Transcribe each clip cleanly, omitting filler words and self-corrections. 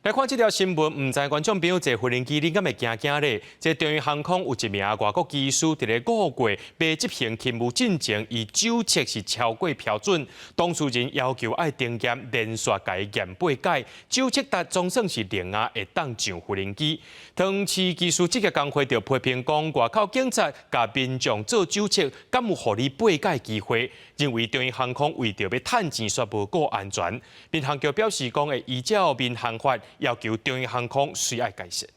來看這條新聞，毋知觀眾朋友坐飛行機，你敢會驚驚咧？這長榮航空有一名外國機師，佇咧5月欲執行勤務進前，伊酒測是超過標準，當事人要求愛停檢，連續共伊驗八擺，酒測值總算是零啊，會當上飛行機。長榮機師職業工會就批評講，外口警察共民眾做酒測，敢有予你八擺機會？認為長榮航空為著欲趁錢，煞無顧安全。民航局表示講，會依照民航法要求長榮航空需愛改善。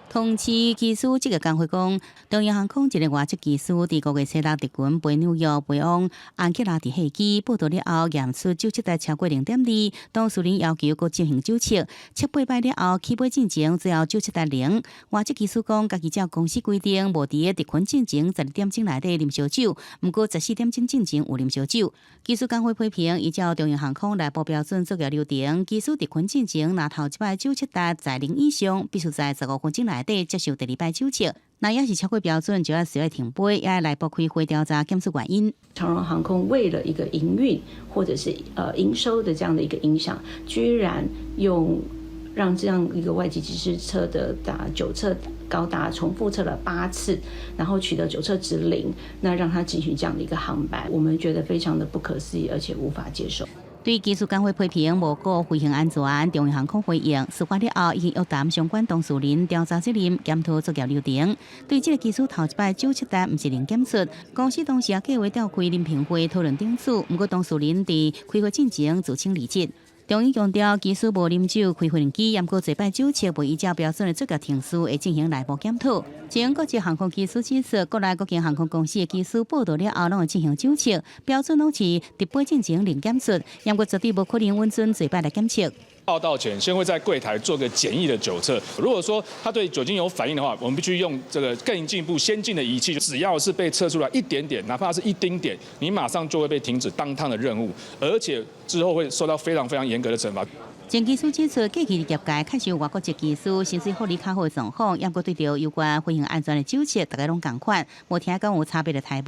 長榮機師職業工會講，長榮航空一个外籍機師佇5月初六特勤飛紐約飛往安克拉治客機報到了後，驗出酒測值超過0.2，當事人要求閣進行酒測，測八擺了後起飛進前，最後酒測值零。外籍機師講，家己照公司規定，無佇咧特勤進前12點鐘內底啉燒酒，毋過14點鐘進前有啉燒酒。機師工會批評，依照長榮航空內部標準作業流程，機師特勤進前若頭一擺酒測值在零以上，必須在15分鐘內底接受第二擺酒測，若猶是超過標準，就愛需要停飛，也愛內部開會調查檢視原因。長榮航空為了一個營運或者是營收的這樣的一個影響，居然用讓這樣一個外籍機師測的達酒測高達重複測了八次，然後取得酒測值零，那讓他進行這樣的一個航班，我們覺得非常的不可思議，而且無法接受。對機師工會批評無顧飛行安全，長榮航空回應，事發了後已經約談相關當事人調查責任，檢討作業流程。對這个機師頭一擺酒測值毋是零檢出，公司當時也計劃召開臨評會討論定處，毋過當事人佇開會進前自請離職。長榮強調，機師無啉酒開飛行機，毋過這擺酒測未依照標準的作業程序，會進行內部檢討。前國際航空機師指出，國內各間航空公司的機師報到了後，攏會進行酒測，標準攏是佇飛進前零檢出，毋過絕對無可能允准這擺來檢測。報到前先會在櫃台做個簡易的酒測，如果說他對酒精有反應的話，我們必須用這個更進一步先進的儀器。只要是被測出來一點點，哪怕是一丁點，你馬上就會被停止當趟的任務，而且之後會受到非常非常嚴格的懲罰。前機師指出，過去業界確實有外國籍機師薪水福利較好的狀況，毋過對著有關飛行安全的酒測，大家攏仝款，無聽講有差別的待遇。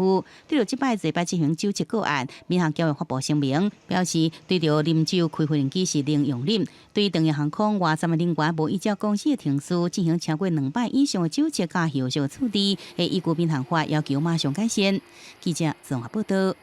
對著這擺這擺進行酒測個案，民航局會發布聲明，表示對著啉酒開飛行機是零容忍。對長榮航空外站的人員無依照公司的程序進行超過兩擺以上的酒測佮後續處理，會依據民航法要求馬上改善。記者綜合報道。